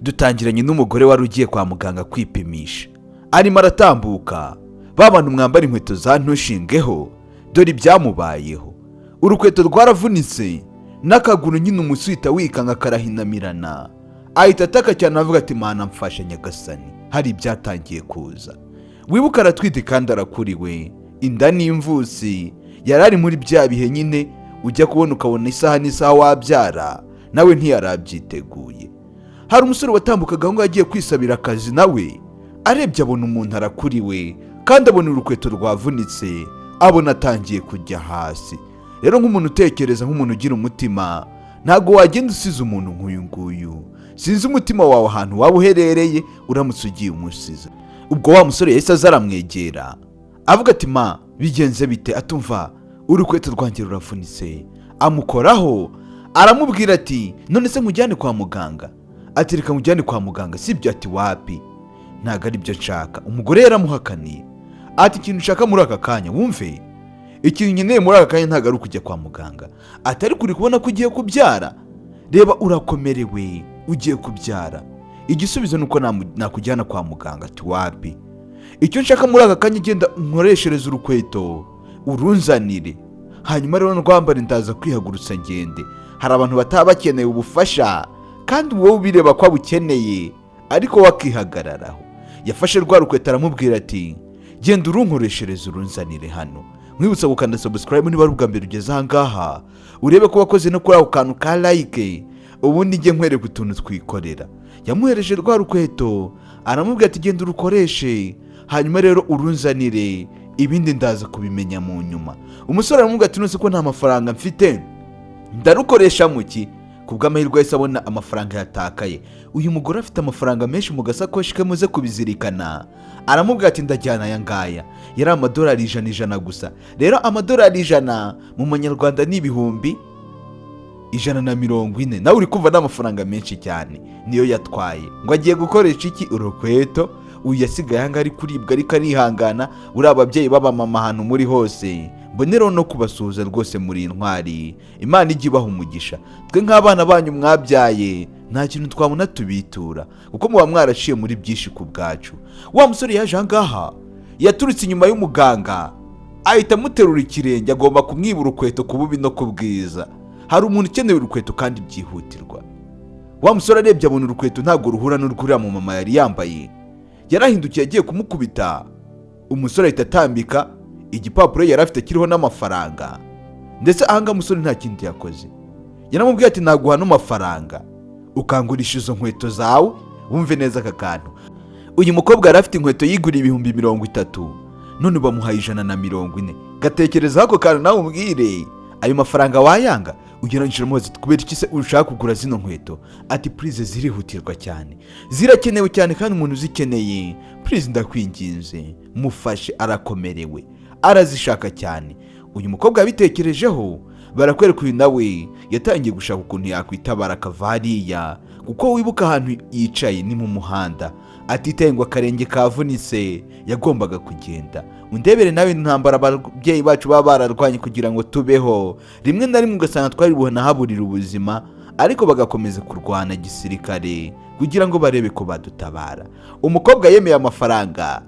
Dutangiranye n'umugore wari ugiye kwa muganga kwipimisha, arimo aratambuka. Ba bantu mwambara inkweto za ntushingeho, dore ibyamubayeho. Urukweto rwaravunitse n'akaguru nyine, umuswita wikanga karahinamirana, ahita ataka cyane avuga ati: "Mana mfashe, Nyagasani, hari ibyatangiye kuza." Wibuka aratwite kandi arakuriwe, inda n'imvusi. Yari ari muri bya bihe nyine ujya kubona ukabona isaha n'isaha wabyara, nawe ntiyarabyiteguye. Hari umusore watambukaga aho ngaho agiye kwisabira akazi, nawe arebye abona umuntu arakuriwe kandi abona urukweto rwavunitse, abona atangiye kujya hasi. Rero nk'umuntu utekereza, nk'umuntu ugira umutima, ntabwo wagenda usize umuntu nk'uyu nguyu. Sinzi umutima wawe ahantu waba uherereye uramutse ugiye umusize. Ubwo wa musore yahise aza aramwegera, avuga ati: "Ma, bigenze bite?" Atumva urukweto rwanjye ruravunitse. Amukoraho, aramubwira ati: "None se nkujyane kwa muganga?" Ati: "Reka nkujyane kwa muganga, sibyo?" Ati: "Wapi, ntabwo ari byo nshaka." Umugore yaramuhakaniye ati: "Ikintu ushaka muri aka kanya, wumve, ikintu nkeneye muri aka kanya ntabwo ari ukujya kwa muganga." Ati: "Ariko uri kubona ko ugiye kubyara, reba urakomerewe, ugiye kubyara, igisubizo ni uko nakujyana kwa muganga." Ati: "Wapi, icyo nshaka muri aka kanya, genda nkoreshereze urukweto urunzanire, hanyuma rero ndwambare, ndaza kwihagurutsa ngende." Hari abantu bataba bakeneye ubufasha kandi wowe ubireba ko abukeneye, ariko we akihagararaho. Yafashe rwa rukweto, aramubwira ati: "Genda urunkoreshereze urunzanire hano." Nkwibutsa gukanda subscribe niba ari ubwa mbere ugeze aha ngaha, urebe ko wakoze no kuri ako kantu ka like, ubundi njye nkwereka utuntu twikorera. Yamuhereje rwa rukweto, aramubwira ati: "Genda urukoreshe, hanyuma rero urunzanire, ibindi ndaza kubimenya mu nyuma." Umusore aramubwira ati: "None se ko nta mafaranga mfite, ndarukoresha mu ki?" Ku bw'amahirwe yahise abona amafaranga yatakaye. Uyu mugore afite amafaranga menshi mu gasakoshi ke, muze kubizirikana. Aramubwira ati: "Ndajyana aya ngaya." Yari amadolari 100 100 gusa. Rero amadolari 100 mu manyarwanda ni 140,000. Nawe uri kumva ni amafaranga menshi cyane. Niyo yatwaye ngo agiye gukoresha iki? Urukweto. Uyu yasigaye ahangaha ari kuribwa, ariko arihangana. Uriya ababyeyi b'abamama ahantu muri hose, mbonereho no kubasuhuza rwose, muri intwari, Imana ijya ibaha umugisha. Twe nk'abana banyu mwabyaye nta kintu twabona tubitura, kuko muba mwaraciye muri byinshi ku bwacu. Wa musore yaje ahangaha, yaturutse inyuma y'umuganga, ahita amuterura ikirenge, agomba kumwiba urukweto ku bubi no ku bwiza. Hari umuntu ukeneye urukweto kandi byihutirwa. Wa musore arebye abona urukweto ntabwo ruhura n'urw'uriya mu mama yari yambaye. Yarahindukiye agiye kumukubita, umusore ahita atambika igipapuro yari afite kiriho n'amafaranga. Ndetse ahangaha umusore nta kindi yakoze, yaramubwiye ati: "Naguha ano mafaranga ukangurisha izo nkweto zawe." Wumve neza aka kantu. Uyu mukobwa yari afite inkweto yiguriye 30,000, none bamuhaye 140. Gatekerezaho ako kantu nawe umbwire, ayo mafaranga wayanga? Ugereranyije umubaza ati: "Kubera iki se ushaka kugura zino nkweto?" Ati: "Please, zirihutirwa cyane, zirakenewe cyane, kandi umuntu uzikeneye, please, ndakwinginze mufashe, arakomerewe, arazishaka cyane." Uyu mukobwa yabitekerejeho. Barakwereka uyu nawe yatangiye gushaka ukuntu yakwitabara akava hariya, kuko wibuka ahantu yicaye ni mu muhanda. Atitaye ngo akarenge kavunitse, yagombaga kugenda. Undebere nawe intambara ababyeyi bacu baba bararwanye kugira ngo tubeho. Rimwe na rimwe ugasanga twari bunahaburira ubuzima, ariko bagakomeza kurwana gisirikare kugira ngo barebe ko badutabara. Umukobwa yemeye amafaranga,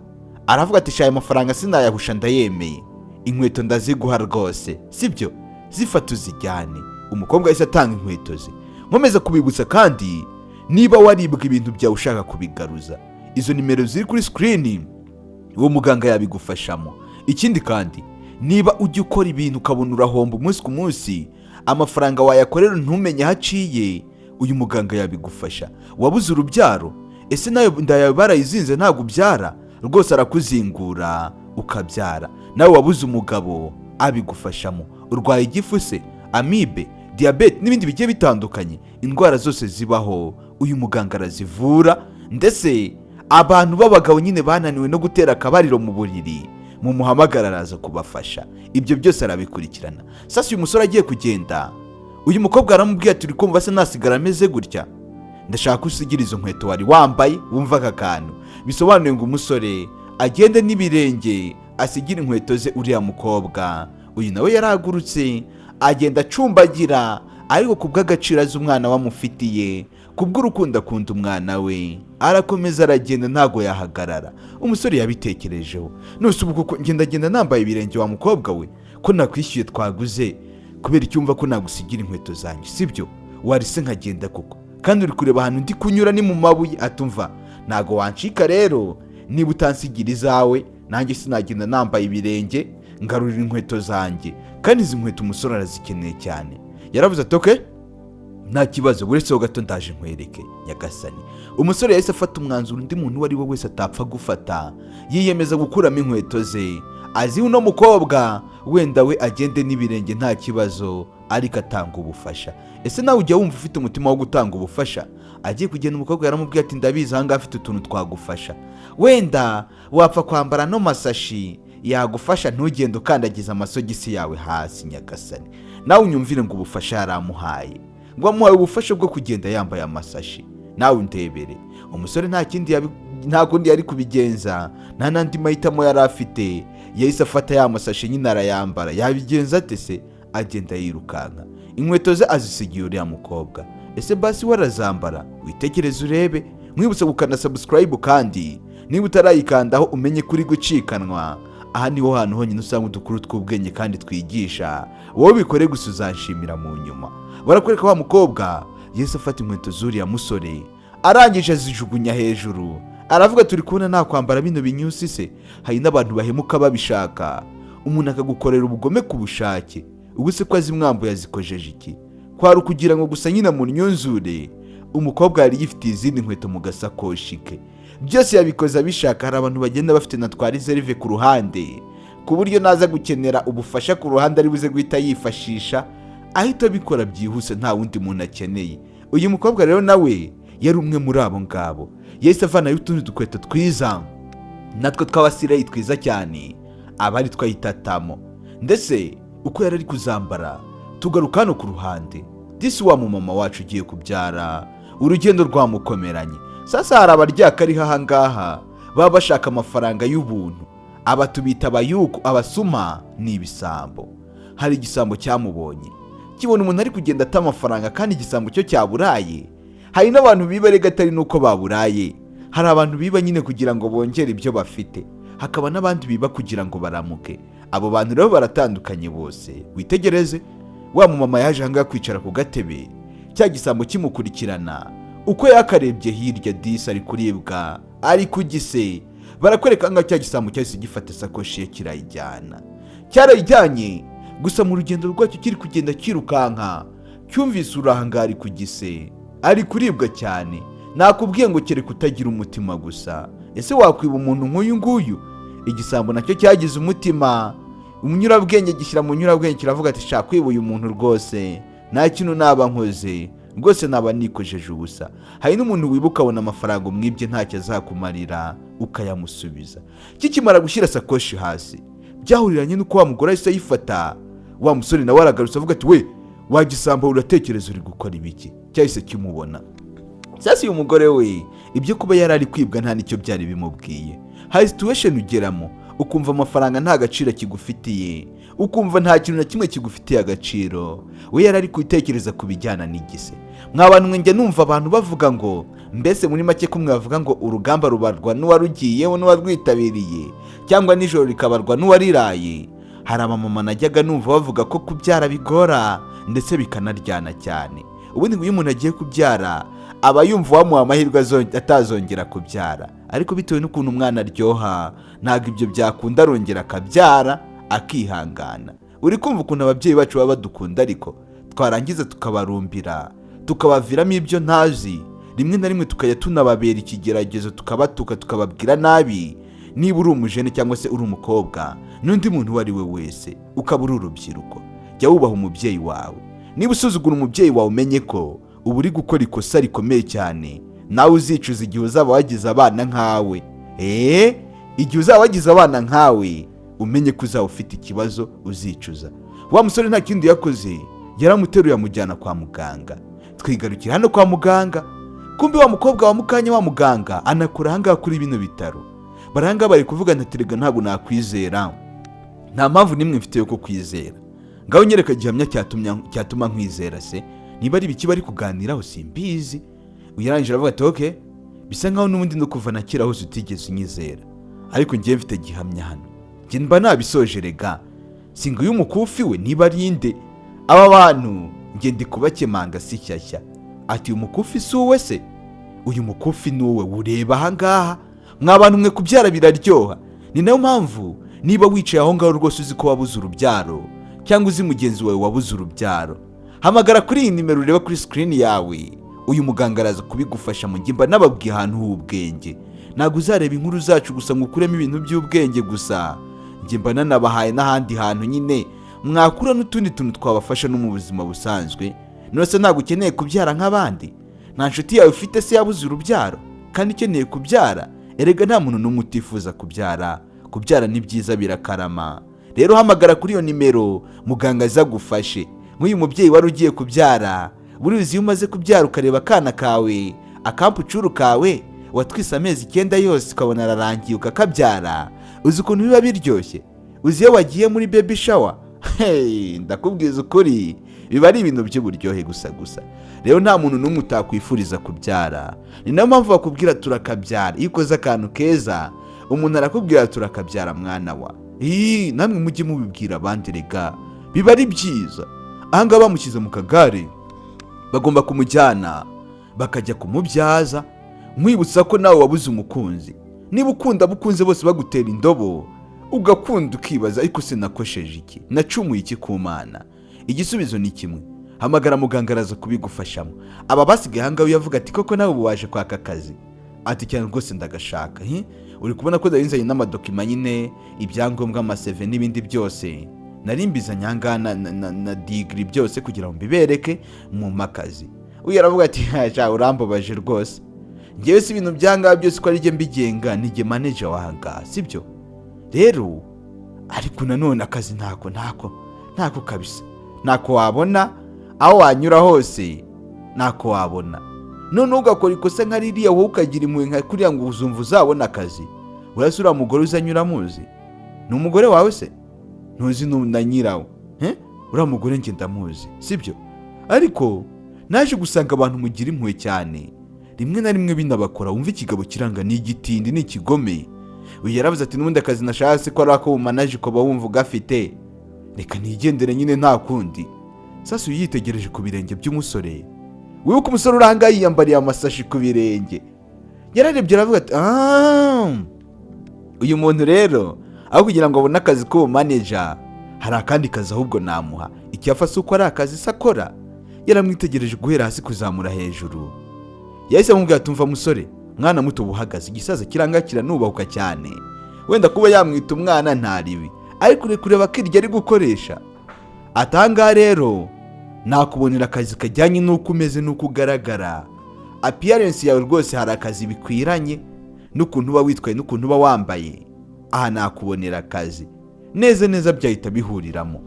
aravuga ati: "Shaye, amafaranga sinayahusha, ndayemeye, inkweto ndaziguha rwose, sibyo? Zifata uzijyane." Umukobwa yahise atanga inkweto ze. Nkomeza kubibutsa kandi, niba waribwa ibintu byawe ushaka kubigaruza, izo nimero ziri kuri screen, uwo muganga yabigufashamo. Ikindi kandi, niba ujya ukora ibintu ukabona urahomba umunsi ku munsi, amafaranga wayakorera ntumenye aho aciye, uyu muganga yabigufasha. Wabuze urubyaro ese nawe, inda yawe barayizinze ntabwo ubyara? Rwose arakuzingura ukabyara. Nawe wabuze umugabo, abigufashamo. Urwaye igifu se, amibe, diyabete n'ibindi bigiye bitandukanye, indwara zose zibaho uyu muganga arazivura. Ndetse abantu b'abagabo nyine bananiwe no gutera akabariro mu buriri, mu muhamagara araza kubafasha. Ibyo byose arabikurikirana. Sasa uyu musore agiye kugenda, uyu mukobwa aramubwiye ati: "Uri kumva se nasigara ameze gutya? Ndashaka ko usigira izo nkweto wari wambaye." Wumva aka kantu, bisobanuye ngo umusore agende n'ibirenge asigire inkweto ze uriya mukobwa. Uyu nawe yarahagurutse agenda acumbagira, ariko ku bw'agaciro azi umwana wamufitiye. Kubw'urukundo akunda umwana we, arakomeza aragenda, ntago yahagarara. Umusore yabitekerejeho: "Nose ubu koko ngendagenda nambaye ibirenge? Wa mukobwa we, ko nakwishyuye, twaguze, kubera icyumva ko nagusigira inkweto zanjye, sibyo? Warise nkagenda koko, kandi uri kureba ahantu ndi kunyura ni mu mabuye." Atumva: "Ntago wancika rero niba utansigira izawe, nanjye sinagenda nambaye ibirenge. Ngarurira inkweto zanjye." Kandi izi nkweto umusore arazikeneye cyane. Yaravuze ati: "Okay, nta kibazo, buretse ho gato ndaje nkwereke." Nyagasani, umusore yahise afata umwanzuro undi muntu uwo ari we wese atapfa gufata. Yiyemeza gukuramo inkweto ze, azi uno mukobwa wenda we agende n'ibirenge nta kibazo, ariko atanga ubufasha. Ese nawe ujya wumva ufite umutima wo gutanga ubufasha? Agiye kugenda, umukobwa yaramubwiye ati: "Ndabizi, ahangaha afite utuntu twagufasha, wenda wapfa kwambara no masashi yagufasha, ntugende ukandagiza amasogisi yawe hasi." Nyagasani, nawe unyumvire ngo ubufasha yaramuhaye, ngo amuhaye ubufasha bwo kugenda yambaye amasashi. Nawe undebere, umusore nta kindi nta kundi yari kubigenza, nta n'andi mahitamo yari afite. Yahise afata ya masashi nyine arayambara. Yabigenza ate se? Agenda yirukanka, inkweto ze azisigiye uriya mukobwa. Ese basi warazambara? Witekereze urebe. Mwibutse gukanda subscribe, kandi niba utarayikandaho umenye kuri gucikanwa. Aha niho hantu honyine usanga udukuru tw'ubwenge kandi twigisha. Wowe bikore gusa, uzanshimira mu nyuma. Barakwereka wa mukobwa yahise afata inkweto z'uriya musore, arangije azijugunya hejuru, aravuga: "Turi kubona nta kwambara bino binyusi se?" Hari n'abantu bahemuka babishaka, umuntu akagukorera ubugome ku bushake. Ubu se ko azimwambuye azikojeje iki? Kwari ukugira ngo gusa nyine mu myuzure. Umukobwa yari yifitiye izindi nkweto mu gasakoshi ke, byose yabikoze abishaka. Hari abantu bagenda bafite na twa reserve ku ruhande, ku buryo naza gukenera ubufasha ku ruhande ari buze guhita yifashisha, ahita abikora byihuse, nta wundi muntu akeneye. Uyu mukobwa rero nawe yari umwe muri abo ngabo. Yahise avanayo utundi dukweto twiza natwo tw'abasireyi twiza cyane, aba ari twayitatamo, ndetse uko yari ari kuzambara. Tugaruka hano ku ruhande, disi wa mumama wacu ugiye kubyara, urugendo rwamukomeranye. Sasa hari abaryaka ariho ahangaha baba bashaka amafaranga y'ubuntu, aba tubita abayuku, abasuma, ni ibisambo. Hari igisambo cyamubonye, kibona umuntu ari kugenda ata amafaranga, kandi igisambo cyo cyaburaye. Hari n'abantu biba rega atari n'uko baburaye. Hari abantu biba nyine kugira ngo bongere ibyo bafite, hakaba n'abandi biba kugira ngo baramuke. Abo bantu rero baratandukanye bose. Witegereze, wa mumama yaje ahangaha kwicara ku gatebe, cya gisambo kimukurikirana. Uko yakarebye hirya, disi ari kuribwa, ari ku gise. Barakwereka ahangaha cya gisambo cyahise gifata isakoshi ye kirayijyana. Cyarayijyanye gusa, mu rugendo rwacyo kiri kugenda cyirukanka, cyumvise uri ari ku gise, ari kuribwa cyane. Nakubwiye ngo kereka utagira umutima gusa. Ese wakwiba umuntu nk'uyu nguyu? Igisambo nacyo cyagize umutima umunyurabwenge, gishyira mu nyurabwenge, kiravuga ati: "Shaka kwiba uyu muntu rwose nta kintu naba nkoze, rwose naba nikojeje ubusa." Hari n'umuntu wibuka ukabona amafaranga umwibye ntacyo azakumarira, ukayamusubiza. Kikimara gushyira sakoshi hasi, byahuriranye n'uko wa mugore ahise ayifata. Wa musore nawe aragarutse, avuga ati: "We wagisambo, uratekereza uri gukora ibiki?" Cyahise kimubona. Sasa uyu mugore we, ibyo kuba yari ari kwibwa nta nicyo byari bimubwiye. Hari situation ugeramo ukumva amafaranga nta gaciro kigufitiye, ukumva nta kintu na kimwe kigufitiye agaciro. We yari ari gutekereza ku bijyana n'igise. Mwa bantu mwe, njya numva abantu bavuga ngo, mbese muri make ko mwavuga ngo urugamba rubarwa n'uwarugiyeho n'uwarwitabiriye, cyangwa nijoro rikabarwa n'uwariraye. Hari abamama najyaga numva bavuga ko kubyara bigora ndetse bikanaryana cyane. Ubundi ngo iyo umuntu agiye kubyara aba yumva wamuha amahirwe atazongera kubyara, ariko bitewe n'ukuntu umwana aryoha ntabwo ibyo byakunda, arongera akabyara akihangana. Uri kumva ukuntu ababyeyi bacu baba badukunda, ariko twarangiza tukabarumbira, tukabaviramo ibyo ntazi, rimwe na rimwe tukajya tunababera ikigeragezo, tukabatuka, tukababwira nabi. Niba uri umujene cyangwa se uri umukobwa n'undi muntu uwo ari we wese, ukaba uri urubyiruko, jya wubaha umubyeyi wawe. Niba usuzugura umubyeyi wawe, umenye ko uba uri gukora ikosa rikomeye cyane, nawe uzicuza igihe uzaba wagize abana nkawe. Igihe uzaba wagize abana nkawe, umenye ko uzaba ufite ikibazo, uzicuza. Wa musore nta kindi yakoze, yaramuteruye amujyana kwa muganga. Twigarukira hano kwa muganga, kumbe wa mukobwa wa mukanya wa muganga anakora ahangaha kuri bino bitaro. Baranga bari kuvuga ati: "Rega ntabwo nakwizera, nta mpamvu n'imwe mfite yo kukwizera. Ngaho nyereka gihamya cyatuma nkwizera." Se niba ari ibiki bari kuganiraho simbizi. Uyarangije aravuga ati: "Okay, bisa nkaho n'ubundi no kuva na kera hose utigeze unyizera, ariko ngiye mfite gihamya hano. Njye mba nabisoje rega, singa uyu mukufi we niba ari inde? Aba bantu njye ndi kubakemanga si shyashya." Ati: "Uyu mukufi si uwe se? Uyu mukufi ni uwe ureba ahangaha. Mwa bantu mwe, kubyara biraryoha. Ni nayo mpamvu niba wicaye aho ngaho rwose uzi ko wabuze urubyaro, cyangwa uzi mugenzi wawe wabuze urubyaro, hamagara kuri iyi nimero ureba kuri screen yawe. Uyu muganga araza kubigufasha. Mu mba nababwiye ahantu h'ubwenge. Ntabwo uzareba inkuru zacu gusa ngo ukuremo ibintu by'ubwenge gusa. Njye mba nanabahaye n'ahandi hantu nyine mwakura n'utundi tuntu twabafasha no mu buzima busanzwe. None ntabwo ukeneye kubyara nk'abandi? Nta nshuti yawe ufite se yabuze urubyaro kandi ukeneye kubyara? Erega nta muntu n'umwe utifuza kubyara. Kubyara ni byiza, birakarama. Rero hamagara kuri iyo nimero, muganga azagufashe. Nk'uyu mubyeyi wari ugiye kubyara, buriya iyo umaze kubyara ukareba akana kawe, akampucuru kawe watwise amezi 9 yose, ukabona ararangiye ukakabyara, uzi ukuntu biba biryoshye? Uzi iyo wagiye muri baby shower? Hey, ndakubwiza ukuri, biba ari ibintu by'uburyohe gusa gusa. Rero nta muntu n'umwe utakwifuriza kubyara. Ni nayo mpamvu bakubwira turakabyara. Iyo ukoze akantu keza, umuntu arakubwira: "Turakabyara mwana wa." Ii, namwe mujye mubibwira abandi rega, biba ari byiza. Ahangaha bamushyize mu kagare, bagomba kumujyana bakajya kumubyaza. Nkwibutsa ko nawe wabuze umukunzi, niba ukunda abo ukunze bose bagutera indobo, ugakunda ukibaza: "Ariko se nakosheje iki? Nacumuye iki ku Mana?" Igisubizo ni kimwe: hamagara muganga, araza kubigufashamo. Aba basigaye ahangaha, yavuga ati: "Koko nawe ubu waje kwaka akazi?" Ati: "Cyane rwose, ndagashaka. Hi? Uri kubona ko nari n'ama document nyine, ibyangombwa, ama CV n'ibindi byose nari mbizanye ahangaha na degree byose kugira ngo mbibereke mu akazi." Uyu aravuga ati: "Sha, urambabaje rwose. Ngewe si ibintu byangaha byose ko ari jye mbigenga, ni jye manager wahangaha, sibyo rero? Ariko nanone akazi ntako, ntako, ntako kabisa, ntako wabona. Aho wanyura hose ntako wabona. Noneho ugakora ikosa nka ririya, wowe ukagira impuhwe nka kuriya ngo uzumva uzabona akazi? Urase uriya mugore uzanyura, muzi? Ni umugore wawe se? Ntuzi na nyirawo? He? Uriya mugore njye ndamuzi, sibyo? Ariko naje gusanga abantu mugira impuhwe cyane, rimwe na rimwe binabakora." Wumva ikigabo kiranga, ni igitindi, ni ikigome. Uyu yaravuze ati: "N'ubundi akazi nashatse ko ari ako bumanaje, ukaba wumva ugafite, reka nigendere nyine, nta kundi." Sasa uyu yitegereje ku birenge by'umusore. Wibuke umusore urangaye yiyambariye amasashi ku birenge. Yararebye aravuga ati: "Ah, uyu muntu rero aho kugira ngo abone akazi k'ubu manager, hari akandi kazi ahubwo namuha. Icyafa si uko ari akazi se akora." Yaramwitegereje guhera hasi kuzamura hejuru. Yahise amubwira ati: "Umva musore, mwana muto uba uhagaze." Igisaza kiranga kiranubahuka cyane. Wenda kuba yamwita umwana ntaribi, ariko uri kureba ko iryo ari gukoresha. Atangaha rero nakubonera akazi kajyanye n'uko umeze n'uko ugaragara, appearance yawe. Rwose hari akazi bikwiranye n'ukuntu uba witwaye n'ukuntu uba wambaye. Aha nakubonera akazi neza neza, byahita bihuriramo.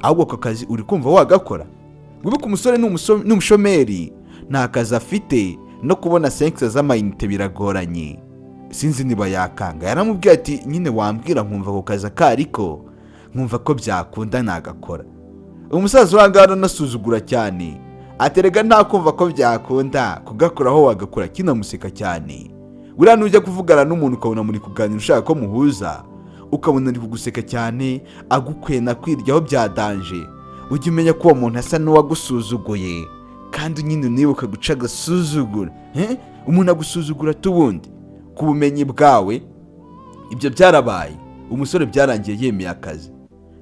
Ahubwo ako kazi uri kumva wagakora?" Wibuke umusore ni umushomeri, nta kazi afite, no kubona senkisi z'amayinite biragoranye. Sinzi niba yakanga. Yaramubwiye ati: "Nyine wambwira nkumva ako kazi akariko, nkumva ko byakunda nagakora." Umusaza urangana aranasuzugura cyane, aterega nta kumva ko byakunda kugakora, aho wagakora. Kinamuseka cyane. Buriya nujya kuvugana n'umuntu ukabona muri kuganira, ushaka ko muhuza, ukabona ari kuguseka cyane, agukwena, kwiryaho bya danger, ujye umenya ko uwo muntu asa n'uwagusuzuguye. Kandi nyine unibuka guca agasuzugura. Eh? Umuntu agusuzugura tubundi ku bumenyi bwawe. Ibyo byarabaye. Umusore byarangiye yemeye akazi.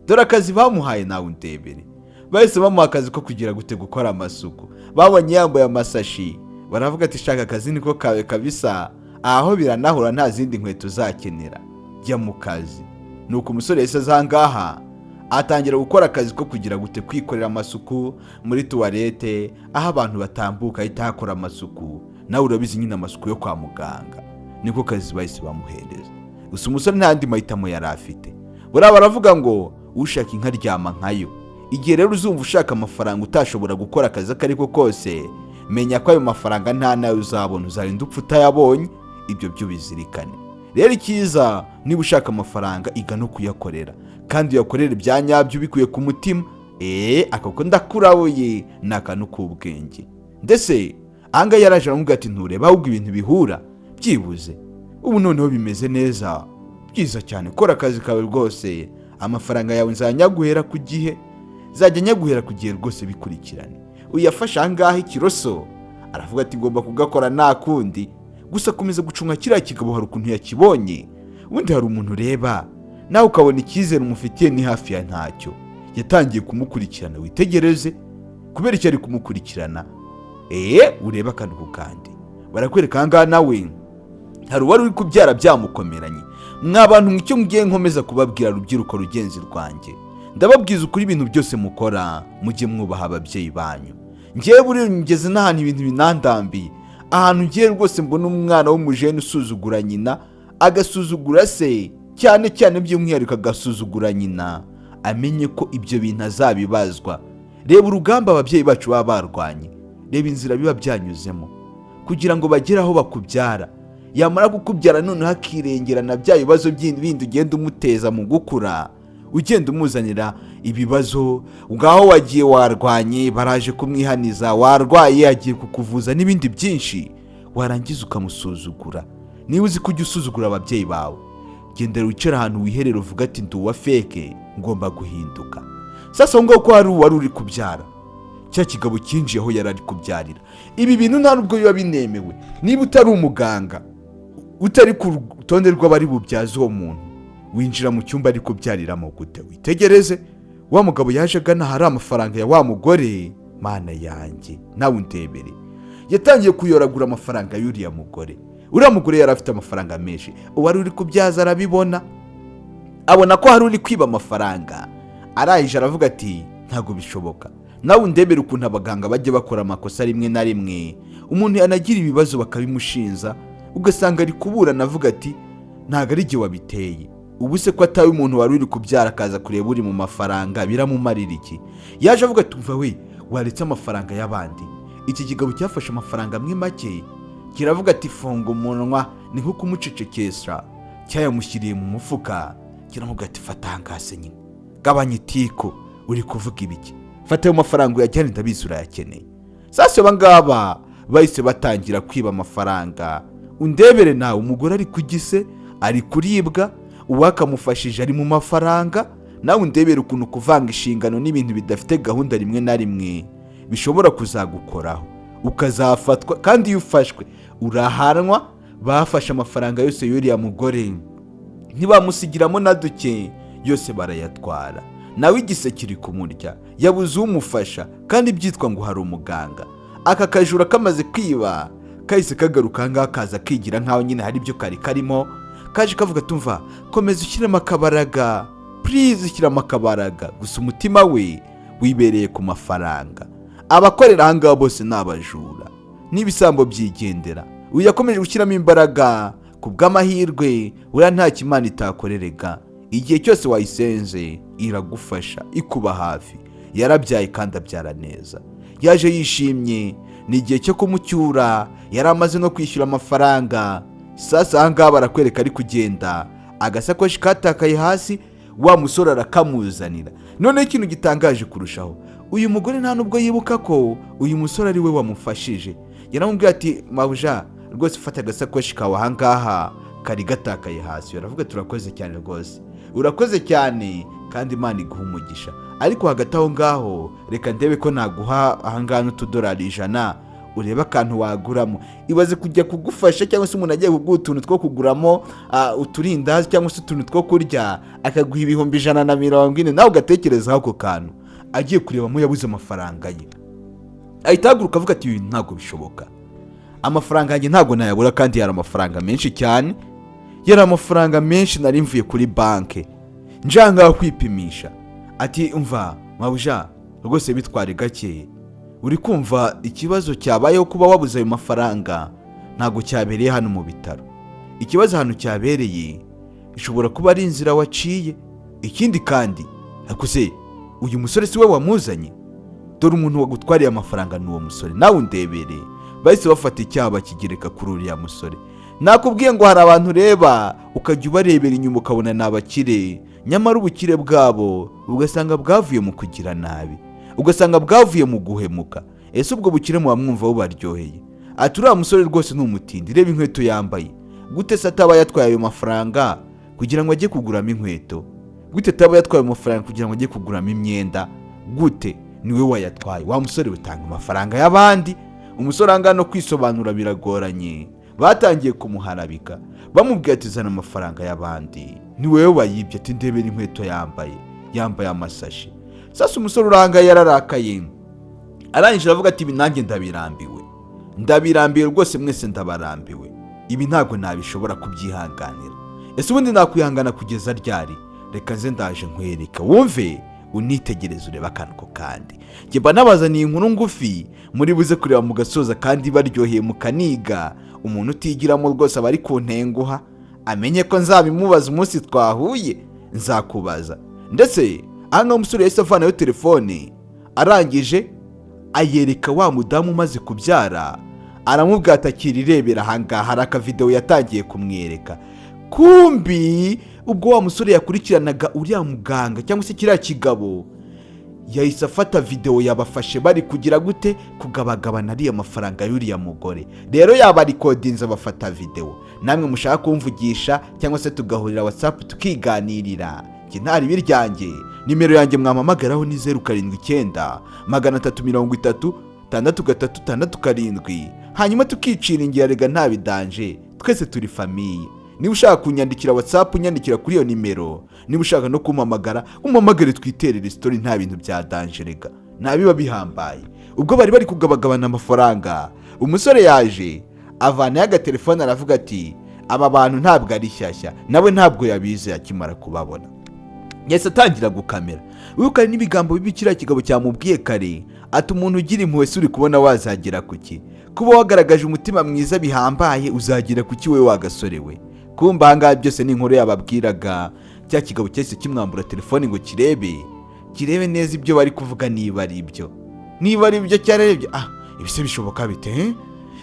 Dore akazi bamuhaye nawe undebere. Bahise bamuha akazi ko kugira gute? Gukora amasuku. Babonye yambaye amasashi, baravuga ati: "Shaka akazi niko kawe kabisa, aho biranahura, nta zindi nkweto uzakenera, jya mu kazi." Nuko umusore yahise aza ahangaha, atangira gukora akazi ko kugira gute? Kwikorera amasuku muri toilette, aho abantu batambuka ahita hakora amasuku. Nawe urabizi nyine, amasuku yo kwa muganga niko kazi bahise bamuhereza. Gusa umusore nta yandi mahitamo yari afite. Buriya baravuga ngo ushaka inka aryama nkayo. Igihe rero uzumva ushaka amafaranga utashobora gukora akazi ako ari ko kose, menya ko ayo mafaranga nta nayo uzabona, uzarinda upfa utayabonye. Ibyo byo bizirikane. Rero icyiza, niba ushaka amafaranga, iga no kuyakorera, kandi uyakorere ibya nyabyo ubikuye ku mutima. Eee, ako ko ndakurabuye, ni akantu k'ubwenge. Ndetse Ahangaha yaraje aramubwira ati: "Ntureba ahubwo ibintu bihura byibuze ubu noneho bimeze neza, byiza cyane. Kora akazi kawe rwose, amafaranga yawe nzanyaguhera ku gihe, nzajya nyaguhera ku gihe rwose, bikurikirane." Uyu yafashe ahangaha ikiroso, aravuga ati: "Ngomba kugakora, nta kundi." Gusa akomeza gucunga kiriya kigabo. Hari ukuntu yakibonye. Ubundi hari umuntu ureba nawe ukabona icyizere umufitiye ni hafi ya ntacyo. Yatangiye kumukurikirana. Witegereze kubera icyo ari kumukurikirana. Urebe akantu ku kandi. Barakwereka ahangaha nawe hari uwari uri kubyara byamukomeranye. Mwa bantu, icyo ngiye nkomeza kubabwira, rubyiruko rugenzi rwanjye, ndababwiza ukuri, ibintu byose mukora mujye mwubaha ababyeyi banyu. Ngewe buriya ngeze n'ahantu ibintu binandambiye, ahantu ngiye rwose mbona umwana w'umujene usuzugura nyina, agasuzugura se, cyane cyane by'umwihariko agasuzugura nyina, amenye ko ibyo bintu azabibazwa. Reba urugamba ababyeyi bacu baba barwanye, reba inzira biba byanyuzemo kugira ngo bagere aho bakubyara. Yamara kukubyara noneho akirengera na bya bibazo bindi ugenda umuteza mu gukura, ugenda umuzanira ibibazo. Ngaho wagiye warwanye, baraje kumwihaniza, warwaye agiye kukuvuza n'ibindi byinshi, warangiza ukamusuzugura. Niba uzi ko ujya usuzugura ababyeyi bawe, gendera wicare ahantu wiherera uvuga ati: "Ndi uwa fake, ngomba guhinduka." Sasa aho ngaho ko hari uwari uri kubyara, cya kigabo cyinjiye aho yari ari kubyarira. Ibi bintu nta nubwo biba binemewe. Niba utari umuganga, utari ku rutonde rw'abari bubyaze uwo muntu, winjira mu cyumba ari kubyariramo gute? Witegereze wa mugabo yaje agana ahari amafaranga ya wa mugore. Mana yanjye, nawe undebere, yatangiye kuyoragura amafaranga y'uriya mugore. Uriya mugore yari afite amafaranga menshi. Uwari uri kubyaza arabibona, abona ko hari uri kwiba amafaranga. Arangije aravuga ati: "Ntabwo bishoboka." Nawe undebere ukuntu abaganga bajya bakora amakosa rimwe na rimwe, umuntu yanagira ibibazo bakabimushinza, ugasanga ari kuburana avuga ati: "Ntabwo ari igihe wabiteye." Ubu se ko atawe umuntu wari uri kubyara akaza kureba uri mu mafaranga, biramumarira iki? Yaje avuga ati: "Umva we, waretse amafaranga y'abandi." Iki kigabo cyafashe amafaranga amwe make, kiravuga ati: "Funga umunwa." Ni nko kumucecekesha. Cyayamushyiriye mu mufuka, kiramubwira ati: "Fata ahangase nyine, gabanya itiko, uri kuvuga ibiki? Fata ayo mafaranga uyajyane, ndabizi urayakeneye." Sasa aba ngaba bahise batangira kwiba amafaranga. Undebere nawe, umugore ari ku gise, ari kuribwa, uwakamufashije ari mu mafaranga. Nawe undebere ukuntu kuvanga inshingano n'ibintu bidafite gahunda rimwe na rimwe bishobora kuzagukoraho, ukazafatwa, kandi iyo ufashwe urahanwa. Bafashe amafaranga yose y'uriya mugore, ntibamusigiramo na duke, yose barayatwara. Nawe igise kiri kumurya, yabuze umufasha kandi byitwa ngo hari umuganga. Aka kajura kamaze kwiba kahise kagaruka ahangaha, kaza kigira nkaho nyine hari ibyo kari karimo. Kaje kavuga: "Tumva, komeza ushyiremo akabaraga, please, ushyiramo akabaraga." Gusa umutima we wibereye ku mafaranga. Abakorera ahangaha bose ni abajura n'ibisambo byigendera. Uyu yakomeje gushyiramo imbaraga. Ku bw'amahirwe, buriya nta kimana itakorerega, igihe cyose wayisenze iragufasha, ikuba hafi. Yarabyaye kandi abyara neza, yaje yishimye. Ni igihe cyo kumucyura, yari amaze no kwishyura amafaranga. Sasa ahangaha barakwereka ari kugenda, agasakoshi katakaye hasi, wa musore arakamuzanira. Noneho ikintu gitangaje kurushaho, uyu mugore nta nubwo yibuka ko uyu musore ari we wamufashije. Yaramubwiye ati: "Mabuja, rwose fata agasakoshi kawe ahangaha, kari gatakaye hasi." Baravuga: "Turakoze cyane rwose, urakoze cyane kandi Imana iguha umugisha, ariko hagati aho ngaho reka ndebe ko naguha ahangaha n'utudolari 100, urebe akantu waguramo." Ibaze kujya kugufasha, cyangwa se umuntu agiye kuguha utuntu two kuguramo, uturindazi cyangwa se utuntu two kurya, akaguha 140,000, nawe ugatekerezaho ako kantu. Agiye kurebamo yabuze amafaranga ye, ahita ahaguruka avuga ati: "Ibi ntabwo bishoboka, amafaranga yanjye ntabwo nayabura." Kandi yari amafaranga menshi cyane, yari amafaranga menshi, nari mvuye kuri banki njanga kwipimisha. Ati: "Umva mabuja, rwose bitware gake. Uri kumva ikibazo cyabayeho, kuba wabuze ayo mafaranga ntabwo cyabereye hano mu bitaro. Ikibazo ahantu cyabereye ishobora kuba ari inzira waciye. Ikindi kandi, ariko se uyu musore si we wamuzanye? Dore umuntu wagutwariye amafaranga ni uwo musore." Nawe undebere, bahise bafata icyaha bakigereka kuri uriya musore. Nakubwiye ngo hari abantu ureba ukajya ubarebera inyuma ukabona ni abakire, nyamara ubukire bwabo ugasanga bwavuye mu kugira nabi, ugasanga bwavuye mu guhemuka. Ese ubwo bukire muba mwumva bubaryoheye? Ati: "Uriya musore rwose ni umutindi, reba inkweto yambaye. Gute se ataba yatwaye ayo mafaranga kugira ngo ajye kuguramo inkweto? Gute ataba yatwaye ayo mafaranga kugira ngo ajye kuguramo imyenda? Gute niwe wayatwaye? Wa musore, utanga amafaranga y'abandi." Umusore ahangaha no kwisobanura biragoranye. Batangiye kumuharabika, bamubwira ati: "Zana amafaranga y'abandi, ni wowe wayibye." Ati: "Ndebera inkweto yambaye, yambaye amasashi." Sasa umusore urangaye yararakaye, arangije aravuga ati: "Ibi nanjye ndabirambiwe, ndabirambiwe rwose, mwese ndabarambiwe. Ibi ntabwo nabishobora kubyihanganira. Ese ubundi nakwihangana kugeza ryari? Reka nze ndaje nkwereka, wumve, unitegereze, urebe akantu ko." Kandi njye mba nabazaniye inkuru ngufi muri buze kureba mugasoza kandi baryoheye mukaniga. Umuntu utigiramo rwose aba ari ku ntenguha, amenye ko nzabimubaza umunsi twahuye, nzakubaza. Ndetse aha ngaha umusore yahise avanayo telefone, arangije ayereka wa mudamu umaze kubyara, aramubwira ati: "Akira, irebera ahangaha." Hari akavidewo yatangiye kumwereka. Kumbi ubwo wa musore yakurikiranaga uriya muganga cyangwa se kiriya kigabo, yahise afata videwo yabafashe bari kugira gute? Kugabagabana ariya mafaranga y'uriya mugore. Rero yaba arikodinze, bafata videwo. Namwe mushaka kumvugisha cyangwa se tugahurira WhatsApp tukiganirira, njye ntari biryanjye. Nimero yanjye mwampamagaraho ni 0793306367, hanyuma tukicira ingira. Rega nta bidanje, twese turi famille. Niba ushaka kunyandikira WhatsApp, unyandikira kuri iyo nimero. Niba ushaka no kumpamagara, umpamagare twiterere story. Nta bintu bya danger, rega nta biba bihambaye. Ubwo bari bari kugabagabana amafaranga, umusore yaje avanayo agatelefone, aravuga ati: "Aba bantu ntabwo ari shyashya." Nawe ntabwo yabizi. Akimara kubabona yahise atangira gukamera. Wibuka n'ibigambo bibi kiriya kigabo cyamubwiye kare, ati: "Umuntu ugira impuhwe se uri kubona wazagera ku ki? Kuba wagaragaje umutima mwiza bihambaye, uzagera ku ki we wagasore we?" Kumba ahangaha byose ni inkuru yababwiraga. Cya kigabo cyahise kimwambura telefone ngo kirebe neza ibyo bari kuvuga niba ari ibyo, niba ari ibyo. Cyarebye: "Ah, ibi se bishoboka bite, eh?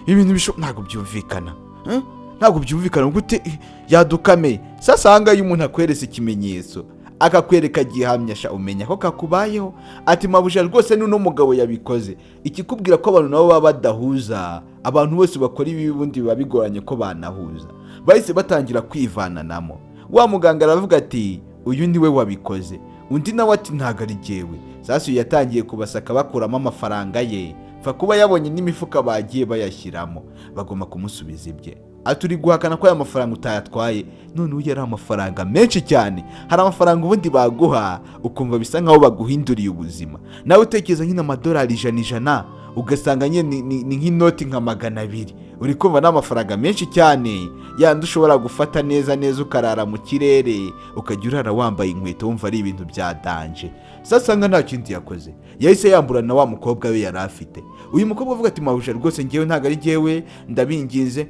Ibintu ntabwo byumvikana, eh? Ntabwo byumvikana. Gute yadukameye?" Sasa ahangaha iyo umuntu akweretse ikimenyetso, akakwereka gihamya, sha umenya ko kakubayeho. Ati: "Mabuja, rwose n'uno mugabo yabikoze." Ikikubwira ko abantu nabo baba badahuza, abantu bose bakora ibi ubundi biba bigoranye ko banahuza. Bahise batangira kwivananamo. Wa muganga aravuga ati: "Uyu niwe wabikoze." Undi nawe ati: "Ntabwo ari jyewe." Sasa uyu yatangiye kubasaka, bakuramo amafaranga ye. Pfa kuba yabonye n'imifuka bagiye bayashyiramo, bagomba kumusubiza ibye. Ati: "Uri guhakana ko aya mafaranga utayatwaye?" None uyu yari amafaranga menshi cyane. Hari amafaranga ubundi baguha ukumva bisa nkaho baguhinduriye ubuzima. Nawe utekereza nyine amadolari 100 100, ugasanga nyine ni nk'inoti nka 200. Uri kumva ni amafaranga menshi cyane, yandi ushobora gufata neza neza ukarara mu kirere, ukajya urara wambaye inkweto, wumva ari ibintu bya danger. Sasa nga nta kindi yakoze, yahise yambura na wa mukobwa we yari afite. Uyu mukobwa avuga ati: "Mabuja, rwose ngewe ntabwo ari ngewe, ndabinginze."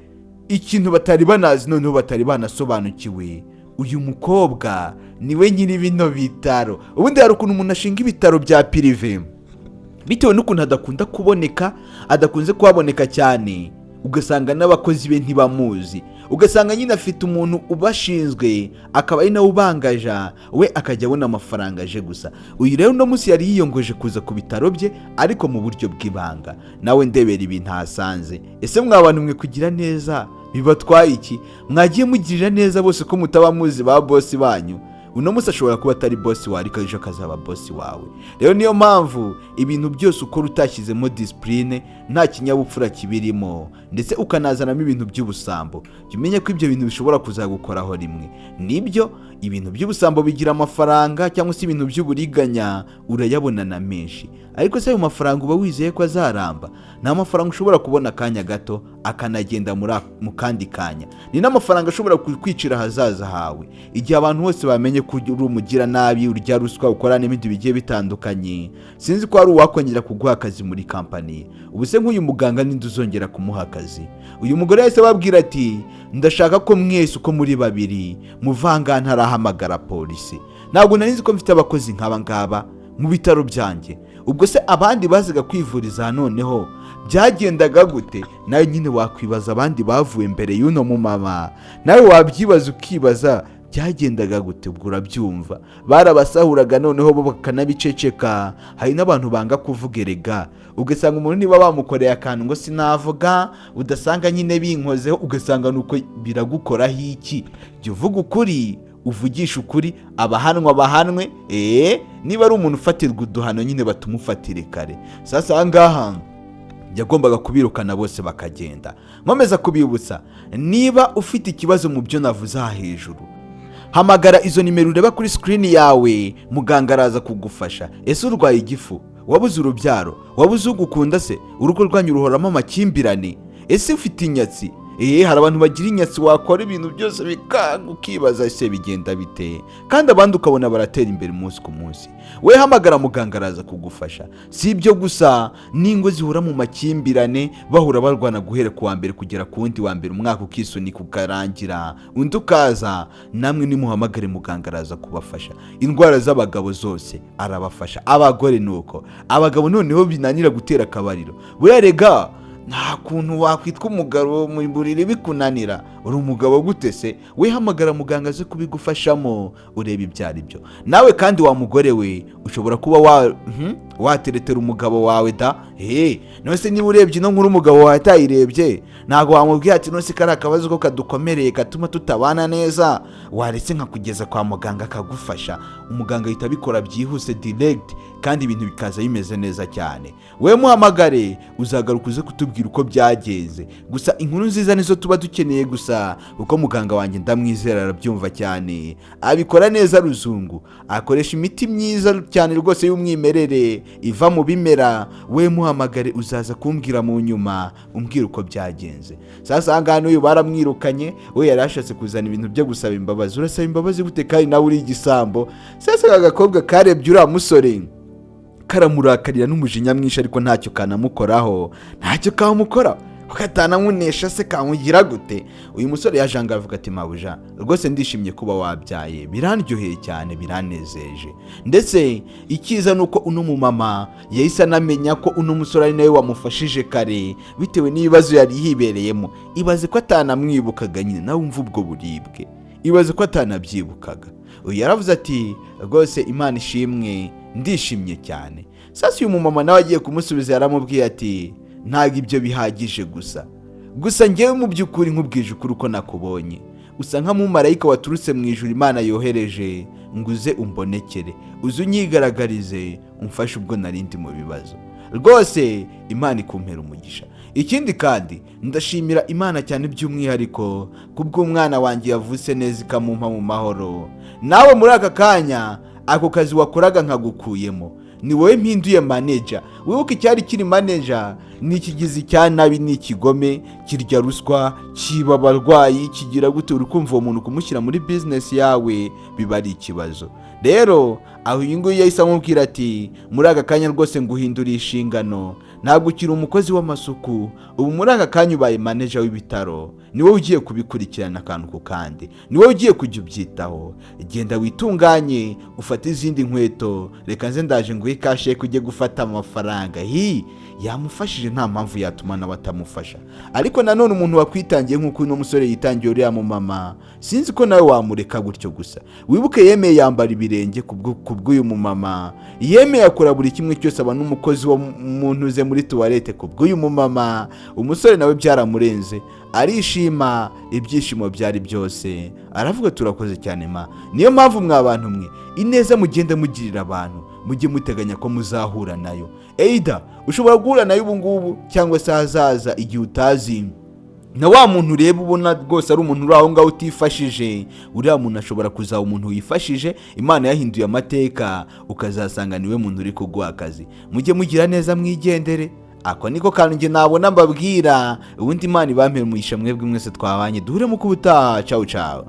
Ikintu batari banazi noneho, batari banasobanukiwe, uyu mukobwa niwe nyiri bino bitaro. Ubundi hari ukuntu umuntu ashinga ibitaro bya privé, bitewe n'ukuntu adakunda kuboneka, adakunze kuhaboneka cyane, ugasanga n'abakozi be ntibamuzi, ugasanga nyine afite umuntu ubashinzwe, akaba ari nawe ubangaja, we akajya abona amafaranga aje gusa. Uyu rero uno munsi yari yiyongoje kuza ku bitaro bye, ariko mu buryo bw'ibanga. Nawe ndebera ibintu ahasanze. Ese mwa bantu mwe, kugira neza bibatwaye iki? Mwagiye mugirira neza bose ko mutaba muzi ba boss banyu? Uno munsi ashobora kuba atari boss wawe, ariko ejo akazaba boss wawe. Rero niyo mpamvu ibintu byose ukora utashyizemo discipline, nta kinyabupfura kibirimo, ndetse ukanazanamo ibintu by'ubusambo, jya umenya ko ibyo bintu bishobora kuzagukoraho rimwe. Nibyo, ibintu by'ubusambo bigira amafaranga, cyangwa se ibintu by'uburiganya urayabona na menshi, ariko se ayo mafaranga uba wizeye ko azaramba? Ni amafaranga ushobora kubona akanya gato, akanagenda mu kandi kanya. Ni n'amafaranga ashobora kukwicira ahazaza hawe, igihe abantu bose bamenye ko uri umugiranabi, urya ruswa, ukora n'ibindi bigiye bitandukanye. Sinzi ko hari uwakongera kuguha akazi muri kampani. Ubu se nk'uyu muganga ninde uzongera kumuha akazi? Uyu mugore yahise ababwira ati: "Ndashaka ko mwese uko muri babiri muvanga ntarahamagara polisi. Ntabwo nari nzi ko mfite abakozi nk'aba ngaba mu bitaro byanjye. Ubwo se abandi bazaga kwivuriza noneho byagendaga gute?" Nawe nyine wakwibaza abandi bavuye mbere y'uno mumama, nawe wabyibaza ukibaza. Byagendaga gute? Ubwo urabyumva, barabasahuraga, noneho bo bakanabiceceka. Hari n'abantu banga kuvuga erega, ugasanga umuntu niba bamukoreye akantu ngo sinavuga, udasanga nyine binkozeho, ugasanga nuko biragukoraho iki. Jya uvuga ukuri, uvugisha ukuri, abahanwa bahanwe. Niba ari umuntu ufatirwa uduhano nyine batumufatire kare. Sasa aha ngaha yagombaga kubirukana bose bakagenda. Nkomeza kubibutsa, niba ufite ikibazo mu byo navuze aha hejuru, hamagara izo nimero ureba kuri screen yawe, muganga araza kugufasha. Ese urwaye igifu? Wabuze urubyaro? Wabuze ugukunda se? Urugo rwanyu ruhoramo amakimbirane? Ese ufite inyatsi? Hari abantu bagira inyatsi, wakora ibintu byose bikanga, ukibaza ese bigenda bite, kandi abandi ukabona baratera imbere umunsi ku munsi. We hamagara muganga, araza kugufasha. Si ibyo gusa, n'ingo zihora mu makimbirane, bahora barwana guhera ku wa mbere kugera ku wundi wa mbere, umwaka ukisunika ukarangira undi ukaza, namwe nimuhamagare muganga, araza kubafasha. Indwara z'abagabo zose arabafasha, abagore ni uko. Abagabo noneho binanira gutera akabariro, buriya rega nta kuntu wakwitwa umugabo mu buriri bikunanira. Uri umugabo gute se? We hamagara muganga aze kubigufashamo, urebe ibyo ari byo. Nawe kandi wa mugore we, ushobora kuba wateretera umugabo wawe da. None se niba urebye ino nkuru umugabo wawe atayirebye, ntabwo wamubwira ati none se kari akabazo ko kadukomereye katuma tutabana neza, waretse nkakugeza kwa muganga akagufasha? Umuganga ahita abikora byihuse, direct, kandi ibintu bikaza bimeze neza cyane. We muhamagare, uzagaruka uze kutubwira uko byagenze. Gusa inkuru nziza nizo tuba dukeneye gusa, kuko muganga wanjye ndamwizera, arabyumva cyane, abikora neza. Ruzungu akoresha imiti myiza cyane rwose y'umwimerere iva mu bimera. We muhamagare, uzaza kumbwira mu nyuma, umbwira uko byagenze. Sasa aha ngaha n'uyu baramwirukanye. We yari ashatse kuzana ibintu byo gusaba imbabazi. Urasaba imbabazi gute kandi nawe uri igisambo? Sasa aka gakobwa karebye uriya musore karamurakarira n'umujinya mwinshi, ariko ntacyo kanamukoraho, ntacyo kamukora katanamunesha se kamugira gute? Uyu musore yaje ahangaha avuga ati mabuja, rwose ndishimye kuba wabyaye, birandyoheye cyane, biranezeje. Ndetse icyiza ni uko uno mumama yahise anamenya ko uno musore ari nawe wamufashije kare, bitewe n'ibibazo yari yibereyemo. Ibaze ko atanamwibukaga nyine, nawe wumva ubwo buribwe, ibaze ko atanabyibukaga. Uyu yaravuze ati rwose Imana ishimwe, ndishimye cyane. Sasa uyu mumama nawe agiye kumusubiza yaramubwiye ati ntabwo ibyo bihagije gusa, gusa ngewe mu by'ukuri nkubwije ukuri, uko nakubonye usa nka mumarayika waturutse mu ijuru, Imana yohereje ngo uze umbonekere, uze unyigaragarize, umfashe ubwo narindi mu bibazo. Rwose Imana ikumpera umugisha. Ikindi kandi ndashimira Imana cyane by'umwihariko kubw'umwana wanjye yavutse neza, ikamumpa mu mahoro. Nawe muri aka kanya ako kazi wakoraga nkagukuyemo, ni wowe mpinduye manager. Wibuke icyari kiri manager ni ikigizi cya nabi, ni ikigome, kirya ruswa, kiba abarwayi, kigira gute. Uri kumva uwo muntu kumushyira muri business yawe biba ari ikibazo. Rero aho uyu nguyu yahise amubwira ati muri aka kanya rwose nguhinduriye inshingano, ntabwo ukiri umukozi w'amasuku, ubu muri aka kanya ubaye manager w'ibitaro, ni wowe ugiye kubikurikirana akantu ku kandi, ni wowe ugiye kujya ubyitaho. Genda witunganye, ufate izindi nkweto, reka nze ndaje nguhe kashe ujye gufata amafaranga. Hi, yamufashije, nta mpamvu yatuma nawe atamufasha. Ariko nanone umuntu wakwitangiye nk'uko uno musore yitangiye uriya mumama, sinzi ko nawe wamureka gutyo gusa. Wibuke yemeye yambara ibirenge kubw'uyu mumama, yemeye akora buri kimwe cyose, aba n'umukozi wo mu ntuze muri toilette kubw'uyu mumama. Umusore nawe byaramurenze, arishima, ibyishimo byari byose, aravuga turakoze cyane ma. Niyo mpamvu mwa bantu mwe, ineza mugenda mugirira abantu, mujye muteganya ko muzahura nayo. Either ushobora guhura nayo ubu ngubu cyangwa se ahazaza, igihe utazi. Na wa muntu ureba ubona rwose ari umuntu uri aho ngaho utifashije, uriya muntu ashobora kuzaba umuntu wifashije, Imana yahinduye amateka, ukazasanga niwe muntu uri kuguha akazi. Mujye mugira neza mwigendere. Ako niko kantu njye nabona mbabwira. Ubundi Imana ibampere umugisha mwebwe mwese twabanye, duhure mu kubutaha. Cawu cawu.